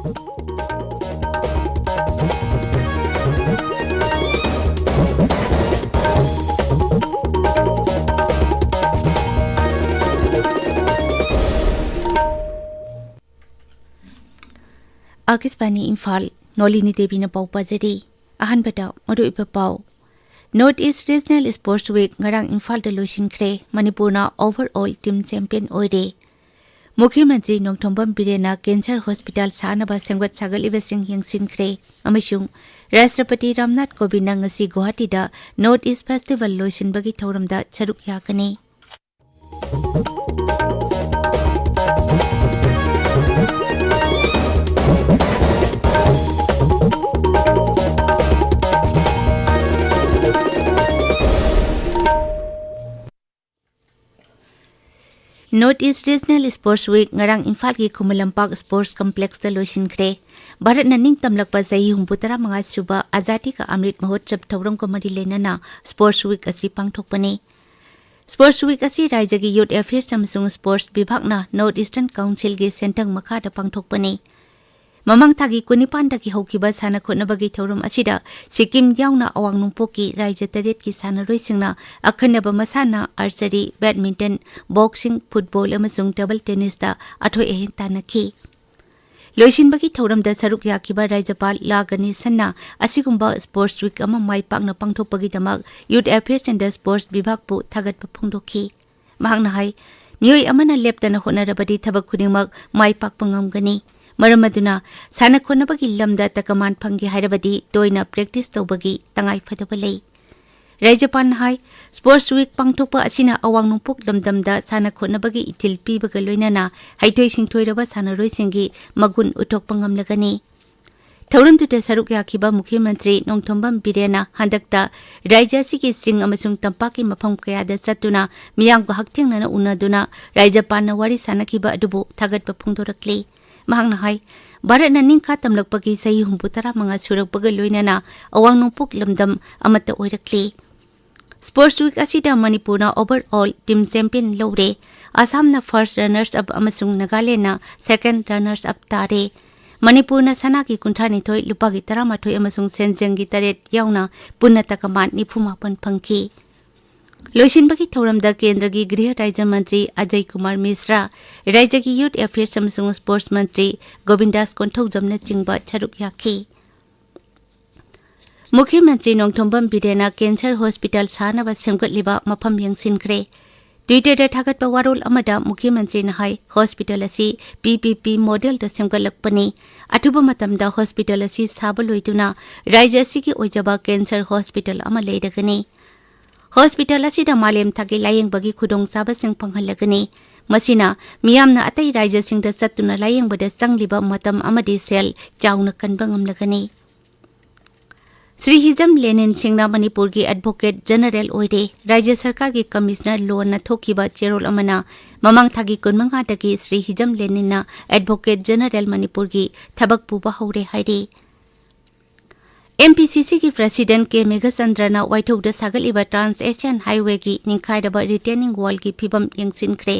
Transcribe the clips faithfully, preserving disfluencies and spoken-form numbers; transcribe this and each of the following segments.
ꯑꯥꯀꯥꯁꯕꯥꯅꯤ ꯏꯝꯐꯥꯜ, ꯅꯣꯂꯤꯅꯤ ꯗꯦꯕꯤꯅ ꯄꯥꯎ ꯄꯥꯖꯔꯤ꯫ ꯑꯍꯥꯟꯕꯗ ꯃꯔꯨꯑꯣꯏꯕ ꯄꯥꯎ꯫ North East Regional Sports Week ꯉꯔꯥꯡ ꯏꯝꯐꯥꯜꯗ ꯂꯣꯏꯁꯤꯟꯈ꯭ꯔꯦ꯫ ꯃꯅꯤꯄꯨꯔꯅ overall team champion ꯑꯣꯏꯔꯦ꯫ ꯃꯨꯈ꯭ꯌ ꯃꯟꯇ꯭ꯔꯤ ꯅꯣꯡꯊꯣꯝꯕꯝ ꯕꯤꯔꯦꯟꯅ cancer hospital ꯁꯥꯅꯕ ꯁꯦꯝꯒꯠ ꯁꯥꯒꯠꯂꯤꯕꯁꯤꯡ ꯌꯦꯡꯁꯤꯟꯈ꯭ꯔꯦ꯫ ꯑꯃꯁꯨꯡ ꯔꯥꯁꯇ꯭ꯔꯄꯇꯤ ꯔꯥꯝꯅꯥꯊ ꯀꯣꯕꯤꯟꯗꯅ ꯉꯁꯤ ꯒꯨꯋꯥꯍꯥꯇꯤꯗ North East Festival ꯂꯣꯏꯁꯤꯟꯕꯒꯤ ꯊꯧꯔꯝꯗ ꯁꯔꯨꯛ ꯌꯥꯒꯅꯤ꯫ North East Regional Sports Week ꯉꯔꯥꯡ ꯏꯝꯐꯥꯜꯒꯤ ꯈꯨꯃꯟ ꯂꯝꯄꯥꯛ Sports Complexꯇ ꯂꯣꯏꯁꯤꯟꯈ꯭ꯔꯦ꯫ ꯚꯥꯔꯠꯅ ꯅꯤꯡꯇꯝꯂꯛꯄ ꯆꯍꯤ ꯍꯨꯝꯐꯨ ꯇꯔꯥꯃꯉꯥ ꯁꯨꯕ ꯑꯖꯥꯗꯤ ꯀꯥ ꯑꯃ꯭ꯔꯤꯠ ꯃꯍꯣꯠꯁꯕ ꯊꯧꯔꯝꯒ ꯃꯔꯤ ꯂꯩꯅꯅ Sports Week ꯑꯁꯤ ꯄꯥꯡꯊꯣꯛꯄꯅꯤ꯫ Sports Week ꯑꯁꯤ ꯔꯥꯖ꯭ꯌꯒꯤ Youth Affairs ꯑꯃꯁꯨꯡ Sports ꯕꯤꯚꯥꯒꯅ North Eastern Councilꯒꯤ ꯁꯦꯟꯊꯪ ꯃꯈꯥꯗ ꯄꯥꯡꯊꯣꯛꯄꯅꯤ꯫ ꯃꯃꯥꯡ ꯊꯥꯒꯤ ꯀꯨꯟꯅꯤꯄꯥꯟꯗꯒꯤ ꯍꯧꯈꯤꯕ ꯁꯥꯟꯅ ꯈꯣꯠꯅꯕꯒꯤ ꯊꯧꯔꯝ ꯑꯁꯤꯗ ꯁꯤꯛꯀꯤꯝ ꯌꯥꯎꯅ ꯑꯋꯥꯡ ꯅꯣꯡꯄꯣꯛꯀꯤ ꯔꯥꯖ꯭ꯌ ꯇꯔꯦꯠꯀꯤ ꯁꯥꯟꯅꯔꯣꯏꯁꯤꯡꯅ ꯑꯈꯟꯅꯕ ꯃꯁꯥꯟꯅ archery, badminton, boxing, football ꯑꯃꯁꯨꯡ table tennisꯇ ꯑꯊꯣꯏ ꯑꯍꯦꯟ ꯇꯥꯟꯅꯈꯤ꯫ ꯂꯣꯏꯁꯤꯟꯕꯒꯤ ꯊꯧꯔꯝꯗ ꯁꯔꯨꯛ ꯌꯥꯈꯤꯕ ꯔꯥꯖ꯭ꯌꯄꯥꯜ ꯂꯥ ꯒꯅꯦꯁꯟꯅ ꯑꯁꯤꯒꯨꯝꯕ Sports Week ꯑꯃ ꯃꯥꯏ ꯄꯥꯛꯅ ꯄꯥꯡꯊꯣꯛꯄꯒꯤꯗꯃꯛ Youth Affairs and Sports ꯕꯤꯚꯥꯒꯄꯨ ꯊꯥꯒꯠꯄ ꯐꯣꯡꯗꯣꯛꯈꯤ꯫ ꯃꯍꯥꯛꯅ ꯍꯥꯏ, ꯃꯤꯑꯣꯏ ꯑꯃꯅ ꯂꯦꯞꯇꯅ ꯍꯣꯠꯅꯔꯕꯗꯤ ꯊꯕꯛ ꯈꯨꯗꯤꯡꯃꯛ ꯃꯥꯏ ꯄꯥꯛꯄ ꯉꯝꯒꯅꯤ꯫ ꯃꯔꯝ ꯑꯗꯨꯅ ꯁꯥꯟꯅ ꯈꯣꯠꯅꯕꯒꯤ ꯂꯝꯗ ꯇꯀꯃꯥꯟ ꯐꯪꯒꯦ ꯍꯥꯏꯔꯕꯗꯤ ꯇꯣꯏꯅ practice ꯇꯧꯕꯒꯤ ꯇꯉꯥꯏꯐꯗꯕ ꯂꯩ꯫ ꯔꯥꯖ꯭ꯌꯄꯥꯜꯅ ꯍꯥꯏ, Sports Week ꯄꯥꯡꯊꯣꯛꯄ ꯑꯁꯤꯅ ꯑꯋꯥꯡ ꯅꯣꯡꯄꯣꯛ ꯂꯝꯗꯝꯗ ꯁꯥꯟꯅ ꯈꯣꯠꯅꯕꯒꯤ ꯏꯊꯤꯜ ꯄꯤꯕꯒ ꯂꯣꯏꯅꯅ ꯍꯩꯊꯣꯏ ꯁꯤꯡꯊꯣꯏꯔꯕ ꯁꯥꯟꯅꯔꯣꯏꯁꯤꯡꯒꯤ ꯃꯒꯨꯟ ꯎꯠꯊꯣꯛꯄ ꯉꯝꯂꯒꯅꯤ꯫ ꯊꯧꯔꯝꯗꯨꯗ ꯁꯔꯨꯛ ꯌꯥꯈꯤꯕ ꯃꯨꯈ꯭ꯌ ꯃꯟꯇ꯭ꯔꯤ ꯅꯣꯡꯊꯣꯝꯕꯝ ꯕꯤꯔꯦꯟꯅ ꯍꯟꯗꯛꯇ ꯔꯥꯖ꯭ꯌ ꯑꯁꯤꯒꯤ ꯆꯤꯡ ꯑꯃꯁꯨꯡ ꯇꯝꯄꯥꯛꯀꯤ ꯃꯐꯝ ꯀꯌꯥꯗ ꯆꯠꯇꯨꯅ ꯃꯤꯌꯥꯝꯒ ꯍꯛꯊꯦꯡꯅꯅ ꯎꯅꯗꯨꯅ ꯔꯥꯖ꯭ꯌꯄꯥꯜꯅ ꯋꯥꯔꯤ ꯁꯥꯅꯈꯤꯕ ꯑꯗꯨꯕꯨ ꯊꯥꯒꯠꯄ ꯐꯣꯡꯗꯣꯔꯛꯂꯤ꯫ ꯃꯍꯥꯛꯅ ꯍꯥꯏ, ꯚꯥꯔꯠꯅ ꯅꯤꯡꯈꯥ ꯇꯝꯂꯛꯄꯒꯤ ꯆꯍꯤ ꯍꯨꯝꯐꯨ ꯇꯔꯥꯃꯉꯥ ꯁꯨꯔꯛꯄꯒ ꯂꯣꯏꯅꯅ ꯑꯋꯥꯡ ꯅꯣꯡꯄꯣꯛ ꯂꯝꯗꯝ ꯑꯃꯠꯇ ꯑꯣꯏꯔꯛꯂꯤ꯫ Sports Week ꯑꯁꯤꯗ ꯃꯅꯤꯄꯨꯔꯅ overall team champion ꯂꯧꯔꯦ꯫ ꯑꯁꯥꯝꯅ first runners up ꯑꯃꯁꯨꯡ ꯅꯥꯒꯥꯂꯦꯟꯗꯅ second runners up ꯇꯥꯔꯦ꯫ ꯃꯅꯤꯄꯨꯔꯅ ꯁꯅꯥꯒꯤ ꯀꯨꯟꯊ꯭ꯔꯥ ꯅꯤꯊꯣꯏ, ꯂꯨꯄꯥꯒꯤ ꯇꯔꯥꯃꯥꯊꯣꯏ ꯑꯃꯁꯨꯡ ꯁꯦꯟꯖꯦꯡꯒꯤ ꯇꯔꯦꯠ ꯌꯥꯎꯅ ꯄꯨꯟꯅ ꯇꯀꯃꯥꯟ ꯅꯤꯐꯨ ꯃꯥꯄꯟ ꯐꯪꯈꯤ꯫ ꯂꯣꯏꯁꯤꯟꯕꯒꯤ ꯊꯧꯔꯝꯗ ꯀꯦꯟꯗ꯭ꯔꯒꯤ ꯒ꯭ꯔꯤꯍ ꯔꯥꯖ꯭ꯌ ꯃꯟꯇ꯭ꯔꯤ ꯑꯖꯌ ꯀꯨꯃꯥꯔ ꯃꯤꯁ꯭ꯔꯥ, ꯔꯥꯖ꯭ꯌꯒꯤ ꯌꯨꯊ ꯑꯦꯐꯤꯌꯔꯁ ꯑꯃꯁꯨꯡ ꯁ꯭ꯄꯣꯔꯠꯁ ꯃꯟꯇ꯭ꯔꯤ ꯒꯣꯕꯤꯟꯗꯥꯁ ꯀꯣꯟꯊꯧꯖꯝꯅꯆꯤꯡꯕ ꯁꯔꯨꯛ ꯌꯥꯈꯤ꯫ ꯃꯨꯈ꯭ꯌ ꯃꯟꯇ꯭ꯔꯤ ꯅꯣꯡꯊꯣꯝꯕꯝ ꯕꯤꯔꯦꯟꯅ ꯀꯦꯟꯁꯔ ꯍꯣꯁꯄꯤꯇꯥꯜ ꯁꯥꯅꯕ ꯁꯦꯝꯒꯠꯂꯤꯕ ꯃꯐꯝ ꯌꯦꯡꯁꯤꯟꯈ꯭ꯔꯦ꯫ ꯇ꯭ꯋꯤꯇꯔꯗ ꯊꯥꯒꯠꯄ ꯋꯥꯔꯣꯜ ꯑꯃꯗ ꯃꯨꯈ꯭ꯌ ꯃꯟꯇ꯭ꯔꯤꯅ ꯍꯥꯏ, ꯍꯣꯁꯄꯤꯇꯥꯜ ꯑꯁꯤ ꯄꯤ ꯄꯤ ꯄꯤ ꯃꯣꯗꯦꯜꯗ ꯁꯦꯝꯒꯠꯂꯛꯄꯅꯤ꯫ ꯑꯊꯨꯕ ꯃꯇꯝꯗ ꯍꯣꯁꯄꯤꯇꯥꯜ ꯑꯁꯤ ꯁꯥꯕ ꯂꯣꯏꯗꯨꯅ ꯔꯥꯖ꯭ꯌ ꯑꯁꯤꯒꯤ ꯑꯣꯏꯖꯕ ꯀꯦꯟꯁꯔ ꯍꯣꯁꯄꯤꯇꯥꯜ ꯑꯃ ꯂꯩꯔꯒꯅꯤ꯫ ꯍꯣꯁꯄꯤꯇꯥꯜ ꯑꯁꯤꯗ ꯃꯥꯂꯦꯝ ꯊꯥꯛꯀꯤ ꯂꯥꯌꯦꯡꯕꯒꯤ ꯈꯨꯗꯣꯡꯆꯥꯕꯁꯤꯡ ꯐꯪꯍꯜꯂꯒꯅꯤ꯫ ꯃꯁꯤꯅ ꯃꯤꯌꯥꯝꯅ ꯑꯇꯩ ꯔꯥꯖ꯭ꯌꯁꯤꯡꯗ ꯆꯠꯇꯨꯅ ꯂꯥꯌꯦꯡꯕꯗ ꯆꯪꯂꯤꯕ ꯃꯇꯝ ꯑꯃꯗꯤ ꯁꯦꯜ ꯆꯥꯎꯅ ꯀꯟꯕ ꯉꯝꯂꯒꯅꯤ꯫ ꯁ꯭ꯔꯤ ꯍꯤꯖꯝ ꯂꯦꯅꯤꯟ ꯁꯤꯡꯅ ꯃꯅꯤꯄꯨꯔꯒꯤ ꯑꯦꯗꯚꯣꯀꯦꯠ ꯖꯦꯅꯔꯦꯜ ꯑꯣꯏꯔꯦ꯫ ꯔꯥꯖ꯭ꯌ ꯁꯔꯀꯥꯔꯒꯤ ꯀꯃꯤꯁꯅꯔ ꯂꯣꯟꯅ ꯊꯣꯛꯈꯤꯕ ꯆꯦꯔꯣꯜ ꯑꯃꯅ ꯃꯃꯥꯡ ꯊꯥꯒꯤ ꯀꯨꯟꯃꯉꯥꯗꯒꯤ ꯁ꯭ꯔꯤ ꯍꯤꯖꯝ ꯂꯦꯅꯤꯟꯅ ꯑꯦꯗꯚꯣꯀꯦꯠ ꯖꯦꯅꯔꯦꯜ ꯃꯅꯤꯄꯨꯔꯒꯤ ꯊꯕꯛ ꯄꯨꯕ ꯍꯧꯔꯦ ꯍꯥꯏꯔꯤ꯫ ꯑꯦꯝ ꯄꯤ ꯁꯤ ꯁꯤꯒꯤ ꯄ꯭ꯔꯁꯤꯗꯦꯟ ꯀꯦ ꯃꯦꯘꯆꯟꯗ꯭ꯔꯅ ꯋꯥꯏꯊꯧꯗ ꯁꯥꯒꯠꯂꯤꯕ ꯇ꯭ꯔꯥꯟꯁ ꯑꯦꯁꯤꯌꯥꯟ ꯍꯥꯏꯋꯦꯒꯤ ꯅꯤꯡꯈꯥꯏꯔꯕ ꯔꯤꯇꯦꯅꯤꯡ ꯋꯥꯜꯒꯤ ꯐꯤꯕꯝ ꯌꯦꯡꯁꯤꯟꯈ꯭ꯔꯦ꯫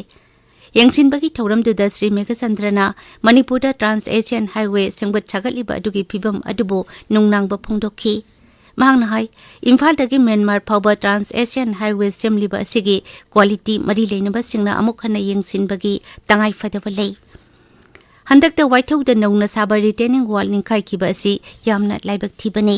ꯌꯦꯡꯁꯤꯟꯕꯒꯤ ꯊꯧꯔꯝꯗꯨꯗ ꯁ꯭ꯔꯤ ꯃꯦꯘꯆꯟꯗ꯭ꯔꯅ ꯃꯅꯤꯄꯨꯔꯗ ꯇ꯭ꯔꯥꯟꯁ ꯑꯦꯁꯤꯌꯥꯟ ꯍꯥꯏꯋꯦ ꯁꯦꯝꯒꯠ ꯁꯥꯒꯠꯂꯤꯕ ꯑꯗꯨꯒꯤ ꯐꯤꯕꯝ ꯑꯗꯨꯕꯨ ꯅꯨꯡꯅꯥꯡꯕ ꯐꯣꯡꯗꯣꯛꯈꯤ꯫ ꯃꯍꯥꯛꯅ ꯍꯥꯏ, ꯏꯝꯐꯥꯜꯗꯒꯤ ꯃ꯭ꯌꯥꯟꯃꯥꯔ ꯐꯥꯎꯕ ꯇ꯭ꯔꯥꯟꯁ ꯑꯦꯁꯤꯌꯥꯟ ꯍꯥꯏꯋꯦ ꯁꯦꯝꯂꯤꯕ ꯑꯁꯤꯒꯤ ꯀ꯭ꯋꯥꯂꯤꯇꯤ ꯃꯔꯤ ꯂꯩꯅꯕꯁꯤꯡꯅ ꯑꯃꯨꯛ ꯍꯟꯅ ꯌꯦꯡꯁꯤꯟꯕꯒꯤ ꯇꯉꯥꯏ ꯐꯗꯕ ꯂꯩ꯫ ꯍꯟꯗꯛꯇ ꯋꯥꯏꯊꯧꯗ ꯅꯧꯅ ꯁꯥꯕ ꯔꯤꯇꯦꯅꯤꯡ ꯋꯥꯜ ꯅꯤꯡꯈꯥꯏꯈꯤꯕ ꯑꯁꯤ ꯌꯥꯝꯅ ꯂꯥꯏꯕꯛ ꯊꯤꯕꯅꯤ꯫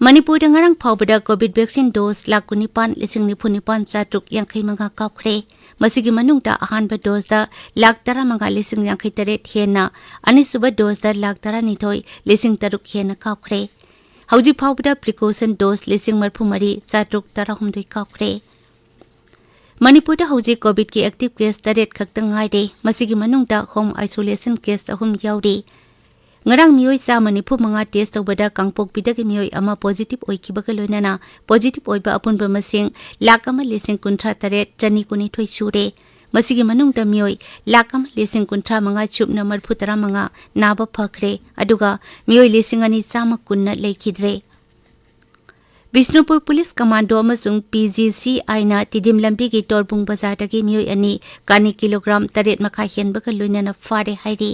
ꯃꯅꯤꯄꯨꯔꯗ ꯉꯔꯥꯡ ꯐꯥꯎꯕꯗ ꯀꯣꯚꯤꯗ ꯚꯦꯛꯁꯤꯟ ꯗꯣꯁ ꯂꯥꯈ ꯀꯨꯟꯅꯤꯄꯥꯟ ꯂꯤꯁꯤꯡ ꯅꯤꯐꯨ ꯅꯤꯄꯥꯟ ꯆꯥꯇ꯭ꯔꯨꯛ ꯌꯥꯡꯈꯩ ꯃꯉꯥ ꯀꯥꯞꯈ꯭ꯔꯦ꯫ ꯃꯁꯤꯒꯤ ꯃꯅꯨꯡꯗ ꯑꯍꯥꯟꯕ ꯗꯣꯁꯇ ꯂꯥꯈ ꯇꯔꯥꯃꯉꯥ ꯂꯤꯁꯤꯡ ꯌꯥꯡꯈꯩ ꯇꯔꯦꯠ ꯍꯦꯟꯅ, ꯑꯅꯤꯁꯨꯕ ꯗꯣꯁꯇ ꯂꯥꯈ ꯇꯔꯥꯅꯤꯊꯣꯏ ꯂꯤꯁꯤꯡ ꯇꯔꯨꯛ ꯍꯦꯟꯅ ꯀꯥꯞꯈ꯭ꯔꯦ꯫ ꯍꯧꯖꯤꯛ ꯐꯥꯎꯕꯗ ꯄ꯭ꯔꯤꯀꯣꯁꯟ ꯗꯣꯁ ꯂꯤꯁꯤꯡ ꯃꯔꯤꯐꯨ ꯃꯔꯤ ꯆꯥꯇ꯭ꯔꯨꯛ ꯇꯔꯥꯍꯨꯝꯗꯣꯏ ꯀꯥꯞꯈ꯭ꯔꯦ꯫ ꯃꯅꯤꯄꯨꯔꯗ ꯍꯧꯖꯤꯛ ꯀꯣꯚꯤꯗꯀꯤ ꯑꯦꯛꯇꯤꯚ ꯀꯦꯁ ꯇꯔꯦꯠ ꯈꯛꯇ ꯉꯥꯏꯔꯦ꯫ ꯃꯁꯤꯒꯤ ꯃꯅꯨꯡꯗ ꯍꯣꯝ ꯑꯥꯏꯁꯣꯂꯦꯁꯟ ꯀꯦꯁ ꯑꯍꯨꯝ ꯌꯥꯎꯔꯤ꯫ ꯉꯔꯥꯡ ꯃꯤꯑꯣꯏ ꯆꯥꯝꯃ ꯅꯤꯐꯨ ꯃꯉꯥ ꯇꯦꯁ ꯇꯧꯕꯗ ꯀꯥꯡꯄꯣꯛꯄꯤꯗꯒꯤ ꯃꯤꯑꯣꯏ ꯑꯃ ꯄꯣꯖꯤꯇꯤꯚ ꯑꯣꯏꯈꯤꯕꯒ ꯂꯣꯏꯅꯅ ꯄꯣꯖꯤꯇꯤꯚ ꯑꯣꯏꯕ ꯑꯄꯨꯟꯕ ꯃꯁꯤꯡ ꯂꯥꯈ ꯑꯃ ꯂꯤꯁꯤꯡ ꯀꯨꯟꯊ꯭ꯔꯥ ꯇꯔꯦꯠ ꯆꯅꯤ ꯀꯨꯟꯅꯤꯊꯣꯏ ꯁꯨꯔꯦ꯫ ꯃꯁꯤꯒꯤ ꯃꯅꯨꯡꯗ ꯃꯤꯑꯣꯏ ꯂꯥꯈ ꯑꯃ ꯂꯤꯁꯤꯡ ꯀꯨꯟꯊ꯭ꯔꯥ ꯃꯉꯥ ꯁꯨꯞꯅ ꯃꯔꯤꯐꯨ ꯇꯔꯥ ꯃꯉꯥ ꯅꯥꯕ ꯐꯈ꯭ꯔꯦ, ꯑꯗꯨꯒ ꯃꯤꯑꯣꯏ ꯂꯤꯁꯤꯡ ꯑꯅꯤ ꯆꯥꯝꯃ ꯀꯨꯟꯅ ꯂꯩꯈꯤꯗ꯭ꯔꯦ꯫ ꯕꯤꯁꯅꯨꯄꯨꯔ ꯄꯨꯂꯤꯁ ꯀꯃꯥꯟꯗꯣ ꯑꯃꯁꯨꯡ ꯄꯤ ꯖꯤ ꯁꯤ ꯑꯥꯏꯅ ꯇꯤꯗꯤꯝ ꯂꯝꯕꯤꯒꯤ ꯇꯣꯔꯕꯨꯡ ꯕꯖꯥꯔꯗꯒꯤ ꯃꯤꯑꯣꯏ ꯑꯅꯤ ꯀꯥꯅꯤ ꯀꯤꯂꯣꯒ꯭ꯔꯥꯝ ꯇꯔꯦꯠ ꯃꯈꯥꯏ ꯍꯦꯟꯕꯒ ꯂꯣꯏꯅꯅ ꯐꯥꯔꯦ ꯍꯥꯏꯔꯤ꯫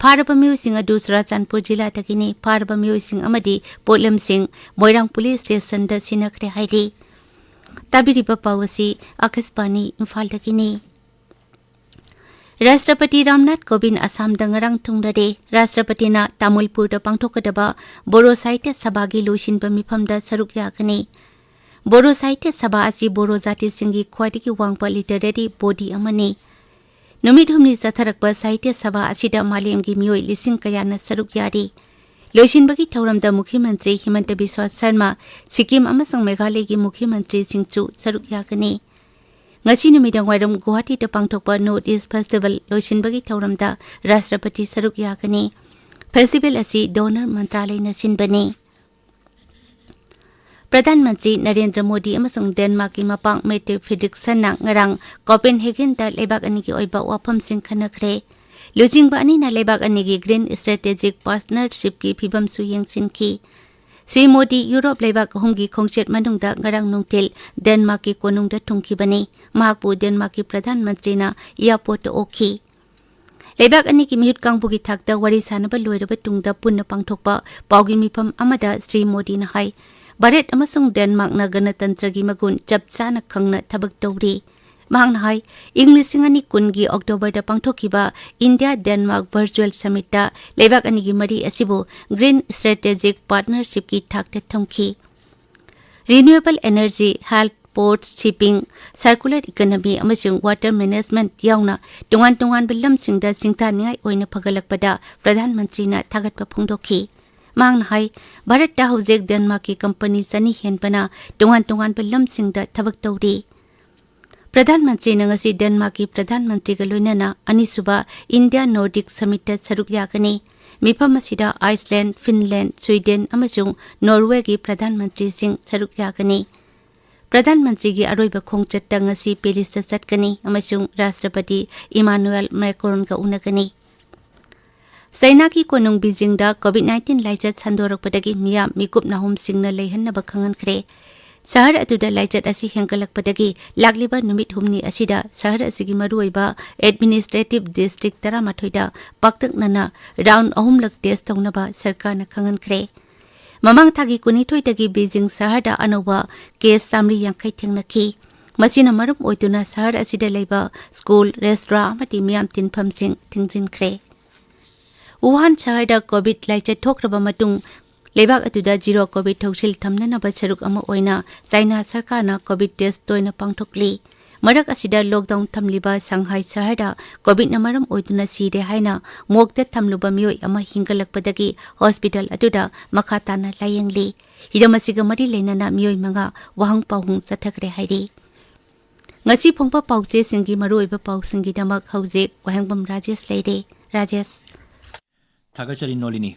ꯐꯥꯔꯕ ꯃꯤꯑꯣꯏꯁꯤꯡ ꯑꯗꯨ ꯆꯨꯔꯥꯆꯥꯟꯄꯨꯔ ꯖꯤꯂꯥꯗꯒꯤꯅꯤ꯫ ꯐꯥꯔꯕ ꯃꯤꯑꯣꯏꯁꯤꯡ ꯑꯃꯗꯤ ꯄꯣꯠꯂꯝꯁꯤꯡ ꯃꯣꯏꯔꯥꯡ ꯄꯨꯂꯤꯁ ꯁ꯭ꯇꯦꯁꯟꯗ ꯁꯤꯟꯅꯈ꯭ꯔꯦ ꯍꯥꯏꯔꯤ꯫ ꯇꯥꯕꯤꯔꯤꯕ ꯄꯥꯎ ꯑꯁꯤ ꯑꯥꯀꯥꯁꯕꯥꯅꯤ ꯏꯝꯐꯥꯜꯗꯒꯤꯅꯤ꯫ ꯔꯥꯁꯇ꯭ꯔꯄꯇꯤ ꯔꯥꯝꯅꯥꯊ ꯀꯣꯕꯤꯟꯗ ꯑꯁꯥꯝꯗ ꯉꯔꯥꯡ ꯊꯨꯡꯂꯔꯦ꯫ ꯔꯥꯁꯇ꯭ꯔꯄꯇꯤꯅ ꯇꯥꯃꯨꯜꯄꯨꯔꯗ ꯄꯥꯡꯊꯣꯛꯀꯗꯕ ꯕꯣꯔꯣ ꯁꯥꯍꯤꯇ꯭ꯌ ꯁꯚꯥꯒꯤ ꯂꯣꯏꯁꯤꯟꯕ ꯃꯤꯐꯝꯗ ꯁꯔꯨꯛ ꯌꯥꯒꯅꯤ꯫ ꯕꯣꯔꯣ ꯁꯥꯍꯤꯇ꯭ꯌ ꯁꯚꯥ ꯑꯁꯤ ꯕꯣꯔꯣ ꯖꯥꯇꯤꯁꯤꯡꯒꯤ ꯈ꯭ꯋꯥꯏꯗꯒꯤ ꯋꯥꯡꯕ ꯂꯤꯇꯔꯦꯔꯤ ꯕꯣꯗꯤ ꯑꯃꯅꯤ꯫ ꯅꯨꯃꯤꯠ ꯍꯨꯝꯅꯤ ꯆꯠꯊꯔꯛꯄ ꯁꯥꯍꯤꯇ꯭ꯌ ꯁꯚꯥ ꯑꯁꯤꯗ ꯃꯥꯂꯦꯝꯒꯤ ꯃꯤꯑꯣꯏ ꯂꯤꯁꯤꯡ ꯀꯌꯥꯅ ꯁꯔꯨꯛ ꯌꯥꯔꯤ꯫ ꯂꯣꯏꯁꯤꯟꯕꯒꯤ ꯊꯧꯔꯝꯗ ꯃꯨꯈ꯭ꯌ ꯃꯟꯇ꯭ꯔꯤ ꯍꯤꯃꯟꯇ ꯕꯤꯁ꯭ꯋꯥ ꯁꯔꯃ, ꯁꯤꯛꯀꯤꯝ ꯑꯃꯁꯨꯡ ꯃꯦꯘꯥꯂꯌꯒꯤ ꯃꯨꯈ꯭ꯌ ꯃꯟꯇ꯭ꯔꯤꯁꯤꯡꯁꯨ ꯁꯔꯨꯛ ꯌꯥꯒꯅꯤ꯫ ꯉꯁꯤ ꯅꯨꯃꯤꯗꯥꯡꯋꯥꯏꯔꯝ ꯒꯨꯋꯥꯍꯥꯇꯤꯗ ꯄꯥꯡꯊꯣꯛꯄ ꯅꯣꯔꯠ ꯏꯁ ꯐꯦꯁꯇꯤꯚꯦꯜ ꯂꯣꯏꯁꯤꯟꯕꯒꯤ ꯊꯧꯔꯝꯗ ꯔꯥꯁꯇ꯭ꯔꯄꯇꯤ ꯁꯔꯨꯛ ꯌꯥꯒꯅꯤ꯫ ꯐꯦꯁꯇꯤꯚꯦꯜ ꯑꯁꯤ ꯗꯣꯅꯔ ꯃꯟꯇ꯭ꯔꯥꯂꯌꯅ ꯁꯤꯟꯕꯅꯤ꯫ ꯄ꯭ꯔꯙꯥꯟ ꯃꯟꯇ꯭ꯔꯤ ꯅꯔꯦꯟꯗ꯭ꯔ ꯃꯣꯗꯤ ꯑꯃꯁꯨꯡ ꯗꯦꯟꯃꯥꯔꯛꯀꯤ ꯃꯄꯥꯡ ꯃꯦꯠꯇꯦ ꯐ꯭ꯔꯤꯗ꯭ꯔꯤꯛꯁꯟꯅ ꯉꯔꯥꯡ ꯀꯣꯄꯦꯟꯍꯦꯒꯟꯗ ꯂꯩꯕꯥꯛ ꯑꯅꯤꯒꯤ ꯑꯣꯏꯕ ꯋꯥꯐꯝꯁꯤꯡ ꯈꯟꯅꯈ꯭ꯔꯦ꯫ ꯂꯨꯆꯤꯡꯕ ꯑꯅꯤꯅ ꯂꯩꯕꯥꯛ ꯑꯅꯤꯒꯤ ꯒ꯭ꯔꯤꯟ ꯁ꯭ꯇ꯭ꯔꯦꯇꯦꯖꯤꯛ ꯄꯥꯔꯠꯅꯔꯁꯤꯞꯀꯤ ꯐꯤꯚꯝꯁꯨ ꯌꯦꯡꯁꯤꯟꯈꯤ꯫ ꯁ꯭ꯔꯤ ꯃꯣꯗꯤ ꯌꯨꯔꯣꯞ ꯂꯩꯕꯥꯛ ꯑꯍꯨꯝꯒꯤ ꯈꯣꯡꯆꯠ ꯃꯅꯨꯡꯗ ꯉꯔꯥꯡ ꯅꯨꯡꯊꯤꯜ ꯗꯦꯟꯃꯥꯔꯛꯀꯤ ꯀꯣꯅꯨꯡꯗ ꯊꯨꯡꯈꯤꯕꯅꯤ꯫ ꯃꯍꯥꯛꯄꯨ ꯗꯦꯟꯃꯥꯔꯛꯀꯤ ꯄ꯭ꯔꯙꯥꯟ ꯃꯟꯇ꯭ꯔꯤꯅ ꯑꯦꯌꯥꯔꯄꯣꯔꯠꯇ ꯑꯣꯛꯈꯤ꯫ ꯂꯩꯕꯥꯛ ꯑꯅꯤꯒꯤ ꯃꯤꯍꯨꯠ ꯀꯥꯡꯕꯨꯒꯤ ꯊꯥꯛꯇ ꯋꯥꯔꯤ ꯁꯥꯅꯕ ꯂꯣꯏꯔꯕ ꯇꯨꯡꯗ ꯄꯨꯟꯅ ꯄꯥꯡꯊꯣꯛꯄ ꯄꯥꯎꯒꯤ ꯃꯤꯐꯝ ꯑꯃꯗ ꯁ꯭ꯔꯤ ꯃꯣꯗꯤꯅ ꯍꯥꯏ, ꯚꯥꯔꯠ ꯑꯃꯁꯨꯡ ꯗꯦꯟꯃꯥꯔꯛꯅ ꯒꯅꯇꯟꯇ꯭ꯔꯒꯤ ꯃꯒꯨꯟ ꯆꯞ ꯆꯥꯅ ꯈꯪꯅ ꯊꯕꯛ ꯇꯧꯔꯤ꯫ ꯃꯍꯥꯛꯅ ꯍꯥꯏ, ꯏꯪ ꯂꯤꯁꯤꯡ ꯑꯅꯤ ꯀꯨꯟꯒꯤ ꯑꯣꯛꯇꯣꯕꯔꯗ ꯄꯥꯡꯊꯣꯛꯈꯤꯕ ꯏꯟꯗꯤꯌꯥ ꯗꯦꯟꯃꯥꯔꯛ ꯚꯔꯆꯨꯑꯦꯜ ꯁꯃꯤꯠꯇ ꯂꯩꯕꯥꯛ ꯑꯅꯤꯒꯤ ꯃꯔꯤ ꯑꯁꯤꯕꯨ ꯒ꯭ꯔꯤꯟ ꯁ꯭ꯇ꯭ꯔꯦꯇꯦꯖꯤꯛ ꯄꯥꯔꯠꯅꯔꯁꯤꯞꯀꯤ ꯊꯥꯛꯇ ꯊꯝꯈꯤ꯫ Renewable energy, health, port, shipping, circular economy ꯑꯃꯁꯨꯡ ꯋꯥꯇꯔ ꯃꯦꯅꯦꯖꯃꯦꯟꯠ ꯌꯥꯎꯅ ꯇꯣꯉꯥꯟ ꯇꯣꯉꯥꯟꯕ ꯂꯝꯁꯤꯡꯗ ꯁꯤꯡꯊꯥꯅꯤꯡꯉꯥꯏ ꯑꯣꯏꯅ ꯐꯒꯠꯂꯛꯄꯗ ꯄ꯭ꯔꯙꯥꯟ ꯃꯟꯇ꯭ꯔꯤꯅ ꯊꯥꯒꯠꯄ ꯐꯣꯡꯗꯣꯛꯈꯤ꯫ ꯃꯍꯥꯛꯅ ꯍꯥꯏ, ꯚꯥꯔꯠꯇ ꯍꯧꯖꯤꯛ ꯗꯦꯟꯃꯥꯔꯛꯀꯤ ꯀꯝꯄꯅꯤ ꯆꯅꯤ ꯍꯦꯟꯕꯅ ꯇꯣꯉꯥꯟ ꯇꯣꯉꯥꯟꯕ ꯂꯝꯁꯤꯡꯗ ꯊꯕꯛ ꯇꯧꯔꯤ꯫ ꯄ꯭ꯔꯙꯥꯟ ꯃꯟꯇ꯭ꯔꯤꯅ ꯉꯁꯤ ꯗꯦꯟꯃꯥꯔꯛꯀꯤ ꯄ꯭ꯔꯙꯥꯟ ꯃꯟꯇ꯭ꯔꯤꯒ ꯂꯣꯏꯅꯅ ꯑꯅꯤꯁꯨꯕ ꯏꯟꯗꯤꯌꯥ ꯅꯣꯔꯗꯤꯛ ꯁꯃꯤꯠꯇ ꯁꯔꯨꯛ ꯌꯥꯒꯅꯤ꯫ ꯃꯤꯐꯝ ꯑꯁꯤꯗ ꯑꯥꯏꯁꯂꯦꯟꯗ, ꯐꯤꯟꯂꯦꯟꯗ, ꯁ꯭ꯋꯤꯗꯦꯟ ꯑꯃꯁꯨꯡ ꯅꯣꯔꯋꯦꯒꯤ ꯄ꯭ꯔꯙꯥꯟ ꯃꯟꯇ꯭ꯔꯤꯁꯤꯡ ꯁꯔꯨꯛ ꯌꯥꯒꯅꯤ꯫ ꯄ꯭ꯔꯙꯥꯟ ꯃꯟꯇ꯭ꯔꯤꯒꯤ ꯑꯔꯣꯏꯕ ꯈꯣꯡꯆꯠꯇ ꯉꯁꯤ ꯄꯦꯔꯤꯁꯇ ꯆꯠꯀꯅꯤ ꯑꯃꯁꯨꯡ ꯔꯥꯁꯇ꯭ꯔꯄꯇꯤ ꯏꯃꯥꯅꯨꯑꯦꯜ ꯃꯦꯀ꯭ꯔꯣꯟꯒ ꯎꯅꯒꯅꯤ꯫ ꯆꯩꯅꯥꯒꯤ ꯀꯣꯅꯨꯡ ꯕꯤꯖꯤꯡꯗ COVID nineteen ꯂꯥꯏꯆꯠ ꯁꯟꯗꯣꯔꯛꯄꯗꯒꯤ ꯃꯤꯌꯥꯝ ꯃꯤꯀꯨꯞ ꯅꯥꯍꯨꯝꯁꯤꯡꯅ ꯂꯩꯍꯟꯅꯕ ꯈꯪꯍꯟꯈ꯭ꯔꯦ꯫ ꯁꯍꯔ ꯑꯗꯨꯗ ꯂꯥꯏꯆꯠ ꯑꯁꯤ ꯍꯦꯟꯒꯠꯂꯛꯄꯗꯒꯤ ꯂꯥꯛꯂꯤꯕ ꯅꯨꯃꯤꯠ ꯍꯨꯝꯅꯤ ꯑꯁꯤꯗ ꯁꯍꯔ ꯑꯁꯤꯒꯤ ꯃꯔꯨꯑꯣꯏꯕ administrative district ꯇꯔꯥꯃꯥꯊꯣꯏꯗ ꯄꯥꯛꯇꯛꯅꯅ round ꯑꯍꯨꯝꯂꯛ test ꯇꯧꯅꯕ ꯁꯔꯀꯥꯔꯅ ꯈꯪꯍꯟꯈ꯭ꯔꯦ꯫ ꯃꯃꯥꯡ ꯊꯥꯒꯤ ꯀꯨꯟꯅꯤꯊꯣꯏꯗꯒꯤ ꯕꯤꯖꯤꯡ ꯁꯍꯔꯗ ꯑꯅꯧꯕ case ꯆꯥꯃꯔꯤ ꯌꯥꯡꯈꯩ ꯊꯦꯡꯅꯈꯤ꯫ ꯃꯁꯤꯅ ꯃꯔꯝ ꯑꯣꯏꯗꯨꯅ ꯁꯍꯔ ꯑꯁꯤꯗ ꯂꯩꯕ school, restaurant ꯑꯃꯗꯤ ꯃꯤꯌꯥꯝ ꯇꯤꯟꯐꯝꯁꯤꯡ ꯊꯤꯡꯖꯤꯟꯈ꯭ꯔꯦ꯫ ꯋꯨꯍꯥꯟ ꯁꯍꯔꯗ COVID ꯂꯥꯏꯆꯠ ꯊꯣꯛꯈ꯭ꯔꯕ ꯃꯇꯨꯡ, ꯂꯩꯕꯥꯛ ꯑꯗꯨꯗ zero COVID ꯊꯧꯁꯤꯜ ꯊꯝꯅꯅꯕ ꯁꯔꯨꯛ ꯑꯃ ꯑꯣꯏꯅ ꯆꯥꯏꯅꯥ ꯁꯔꯀꯥꯔꯅ COVID test ꯇꯣꯏꯅ ꯄꯥꯡꯊꯣꯛꯂꯤ꯫ ꯃꯔꯛ ꯑꯁꯤꯗ lockdown ꯊꯝꯂꯤꯕ ꯁꯪꯍꯥꯏ ꯁꯍꯔꯗ COVIDꯅ ꯃꯔꯝ ꯑꯣꯏꯗꯨꯅ ꯁꯤꯔꯦ ꯍꯥꯏꯅ morgueꯗ ꯊꯝꯂꯨꯕ ꯃꯤꯑꯣꯏ ꯑꯃ ꯍꯤꯡꯒꯠꯂꯛꯄꯗꯒꯤ hospital ꯑꯗꯨꯗ ꯃꯈꯥ ꯇꯥꯅ ꯂꯥꯌꯦꯡꯂꯤ꯫ ꯍꯤꯔꯝ ꯑꯁꯤꯒ ꯃꯔꯤ ꯂꯩꯅꯅ ꯃꯤꯑꯣꯏ ꯃꯉꯥ ꯋꯥꯍꯪ ꯄꯥꯎꯍꯪ ꯆꯠꯊꯈ꯭ꯔꯦ ꯍꯥꯏꯔꯤ꯫ ꯉꯁꯤ ꯐꯣꯡꯕ ꯄꯥꯎꯆꯦꯁꯤꯡꯒꯤ ꯃꯔꯨꯑꯣꯏꯕ ꯄꯥꯎꯁꯤꯡꯒꯤꯗꯃꯛ ꯍꯧꯖꯤꯛ ꯋꯥꯍꯦꯡꯕꯝ ꯔꯥꯖꯦꯁ ꯂꯩꯔꯦ꯫ ꯔꯥꯖꯦꯁ꯫ ꯊꯥꯒꯠꯆꯔꯤ ꯅꯣꯂꯤꯅꯤ꯫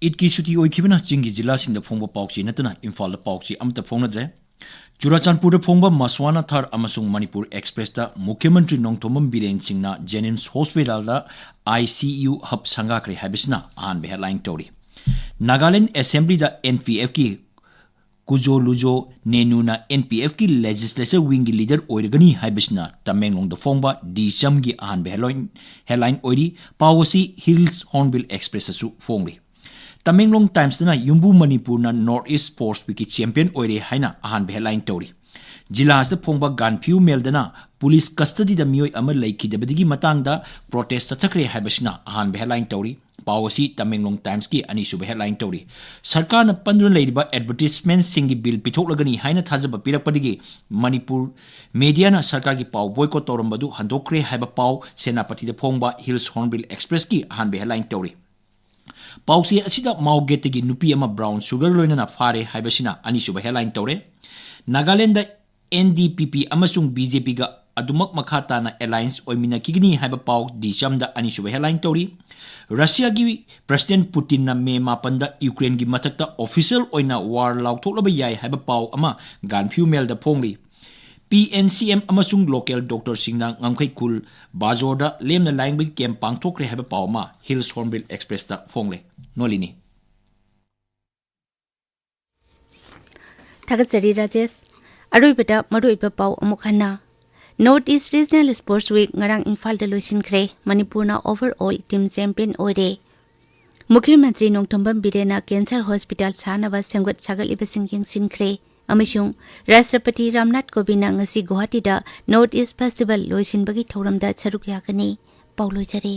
ꯏꯗꯀꯤ ꯁꯨꯇꯤ ꯑꯣꯏꯈꯤꯕꯅ ꯆꯤꯡꯒꯤ ꯖꯤꯂꯥꯁꯤꯡꯗ ꯐꯣꯡꯕ ꯄꯥꯎꯆꯦ ꯅꯠꯇꯅ ꯏꯝꯐꯥꯜꯗ ꯄꯥꯎꯆꯦ ꯑꯃꯠꯇ ꯐꯣꯡꯅꯗ꯭ꯔꯦ꯫ ꯆꯨꯔꯥꯆꯥꯟꯄꯨꯔꯗ ꯐꯣꯡꯕ ꯃꯁ꯭ꯋꯥꯅꯥ ꯊꯥꯔ ꯑꯃꯁꯨꯡ ꯃꯅꯤꯄꯨꯔ ꯑꯦꯛꯁꯄ꯭ꯔꯦꯁꯇ ꯃꯨꯈ꯭ꯌ ꯃꯟꯇ꯭ꯔꯤ ꯅꯣꯡꯊꯣꯝꯕꯝ ꯕꯤꯔꯦꯟ ꯁꯤꯡꯅ ꯖꯦꯅꯤꯝꯁ ꯍꯣꯁꯄꯤꯇꯥꯜꯗ ICU hub ꯁꯪꯒꯥꯈ꯭ꯔꯦ ꯍꯥꯏꯕꯁꯤꯅ ꯑꯍꯥꯟꯕ headline ꯇꯧꯔꯤ꯫ ꯅꯥꯒꯥꯂꯦꯟ ꯑꯦꯁꯦꯝꯕ꯭ꯂꯤꯗ NPFꯀꯤ ꯀꯨꯖꯣ ꯂꯨꯖꯣ ꯅꯦꯅꯨꯅ NPFꯀꯤ legislature wingꯒꯤ leader ꯑꯣꯏꯔꯒꯅꯤ ꯍꯥꯏꯕꯁꯤꯅ ꯇꯃꯦꯡꯂꯣꯡꯗ ꯐꯣꯡꯕ ꯗꯤ ꯆꯝꯒꯤ ꯑꯍꯥꯟꯕ headline, headline ꯑꯣꯏꯔꯤ꯫ ꯄꯥꯎ ꯑꯁꯤ ꯍꯤꯜꯁ ꯍꯣꯔꯟꯕꯤꯜ ꯑꯦꯛꯁꯄ꯭ꯔꯦꯁꯇꯁꯨ ꯐꯣꯡꯂꯤ꯫ ꯇꯃꯦꯡꯂꯣꯡ ꯇꯥꯏꯝꯁꯇꯅ ꯌꯨꯝꯕꯨ ꯃꯅꯤꯄꯨꯔꯅ North East Sports Weekꯀꯤ champion ꯑꯣꯏꯔꯦ ꯍꯥꯏꯅ ꯑꯍꯥꯟꯕ headline ꯇꯧꯔꯤ꯫ ꯖꯤꯂꯥ ꯑꯁꯤꯗ ꯐꯣꯡꯕ ꯒꯥꯟꯐꯤꯌꯨ ꯃꯦꯜꯗꯅ ꯄꯨꯂꯤꯁ ꯀꯁꯇꯗꯤꯗ ꯃꯤꯑꯣꯏ ꯑꯃ ꯂꯩꯈꯤꯗꯕꯗꯒꯤ ꯃꯇꯥꯡꯗ protest ꯆꯠꯊꯈ꯭ꯔꯦ ꯍꯥꯏꯕꯁꯤꯅ ꯑꯍꯥꯟꯕ headline ꯇꯧꯔꯤ꯫ ꯄꯥꯎ ꯑꯁꯤ ꯇꯃꯦꯡꯂꯣꯡ ꯇꯥꯏꯝꯁꯀꯤ ꯑꯅꯤꯁꯨꯕ headline ꯇꯧꯔꯤ꯫ ꯁꯔꯀꯥꯔꯅ ꯄꯟꯗꯨꯅ ꯂꯩꯔꯤꯕ advertisementꯁꯤꯡꯒꯤ bill ꯄꯤꯊꯣꯛꯂꯒꯅꯤ ꯍꯥꯏꯅ ꯊꯥꯖꯕ ꯄꯤꯔꯛꯄꯗꯒꯤ ꯃꯅꯤꯄꯨꯔ mediaꯅ ꯁꯔꯀꯥꯔꯒꯤ ꯄꯥꯎ boycott ꯇꯧꯔꯝꯕꯗꯨ ꯍꯟꯗꯣꯛꯈ꯭ꯔꯦ ꯍꯥꯏꯕ ꯄꯥꯎ ꯁꯦꯅꯥꯄꯇꯤꯗ ꯐꯣꯡꯕ ꯍꯤꯜꯁ ꯍꯣꯔꯟꯕꯤꯜ ꯑꯦꯛꯁꯄ꯭ꯔꯦꯁꯀꯤ ꯑꯍꯥꯟꯕ headline ꯇꯧꯔꯤ꯫ ꯄꯥꯎꯆꯦ ꯑꯁꯤꯗ ꯃꯥꯎꯒꯦꯠꯇꯒꯤ ꯅꯨꯄꯤ ꯑꯃ brown sugar ꯂꯣꯏꯅꯅ ꯐꯥꯔꯦ ꯍꯥꯏꯕꯁꯤꯅ ꯑꯅꯤꯁꯨꯕ headline ꯇꯧꯔꯦ꯫ ꯅꯥꯒꯥꯂꯦꯟꯗ NDPP ꯑꯃꯁꯨꯡ BJPꯒ ꯑꯗꯨꯃꯛ ꯃꯈꯥ ꯇꯥꯅ alliance ꯑꯣꯏꯃꯤꯟꯅꯈꯤꯒꯅꯤ ꯍꯥꯏꯕ ꯄꯥꯎ ꯗꯤ ꯆꯝꯗ ꯑꯅꯤꯁꯨꯕ headline ꯇꯧꯔꯤ꯫ ꯔꯁꯤꯌꯥꯒꯤ President Putinꯅ ꯃꯦ ꯃꯥꯄꯟꯗ ꯌꯨꯀ꯭ꯔꯦꯟꯒꯤ ꯃꯊꯛꯇ official ꯑꯣꯏꯅ war ꯂꯥꯎꯊꯣꯛꯂꯕ ꯌꯥꯏ ꯍꯥꯏꯕ ꯄꯥꯎ ꯑꯃ ꯒꯥꯟꯐꯤꯌꯨ ꯃꯦꯜꯗ ꯐꯣꯡꯂꯤ꯫ ꯄꯤ ꯑꯦꯟ ꯁꯤ ꯑꯦꯝ ꯑꯃꯁꯨꯡ ꯂꯣꯀꯦꯜ ꯗꯣꯛꯇꯔꯁꯤꯡꯅ ꯉꯝꯈꯩ ꯈꯨꯜ ꯕꯥꯖꯣꯔꯗ ꯂꯦꯝꯅ ꯂꯥꯌꯦꯡꯕꯒꯤ ꯀꯦꯝꯞ ꯄꯥꯡꯊꯣꯛꯈ꯭ꯔꯦ ꯍꯥꯏꯕ ꯄꯥꯎ ꯑꯃ ꯍꯤꯜꯁ ꯍꯣꯔꯟꯕꯤꯜ ꯑꯦꯛꯁꯄ꯭ꯔꯦꯁꯇ ꯐꯣꯡꯂꯦ꯫ ꯅꯣꯂꯤꯅꯤ꯫ ꯊꯥꯒꯠꯆꯔꯤ ꯔꯥꯖꯦꯁ꯫ ꯑꯔꯣꯏꯕꯗ ꯃꯔꯨꯑꯣꯏꯕ ꯄꯥꯎ ꯑꯃꯨꯛ ꯍꯟꯅ꯫ North East Regional Sports Week ꯉꯔꯥꯡ ꯏꯝꯐꯥꯜꯗ ꯂꯣꯏꯁꯤꯟꯈ꯭ꯔꯦ꯫ ꯃꯅꯤꯄꯨꯔꯅ overall team champion ꯑꯣꯏꯔꯦ꯫ ꯃꯨꯈ꯭ꯌ ꯃꯟꯇ꯭ꯔꯤ ꯅꯣꯡꯊꯣꯝꯕꯝ ꯕꯤꯔꯦꯟꯅ ꯀꯦꯟꯁꯔ ꯍꯣꯁꯄꯤꯇꯥꯜ ꯁꯥꯅꯕ ꯁꯦꯝꯒꯠ ꯁꯥꯒꯠꯂꯤꯕꯁꯤꯡ ꯌꯦꯡꯁꯤꯟꯈ꯭ꯔꯦ꯫ ꯑꯃꯁꯨꯡ ꯔꯥꯁꯇ꯭ꯔꯄꯇꯤ ꯔꯥꯝꯅꯥꯊ ꯀꯣꯕꯤꯟꯗꯅ ꯉꯁꯤ ꯒꯨꯋꯥꯍꯥꯇꯤꯗ North East Festival ꯂꯣꯏꯁꯤꯟꯕꯒꯤ ꯊꯧꯔꯝꯗ ꯁꯔꯨꯛ ꯌꯥꯒꯅꯤ꯫ ꯄꯥꯎ ꯂꯣꯏꯖꯔꯦ꯫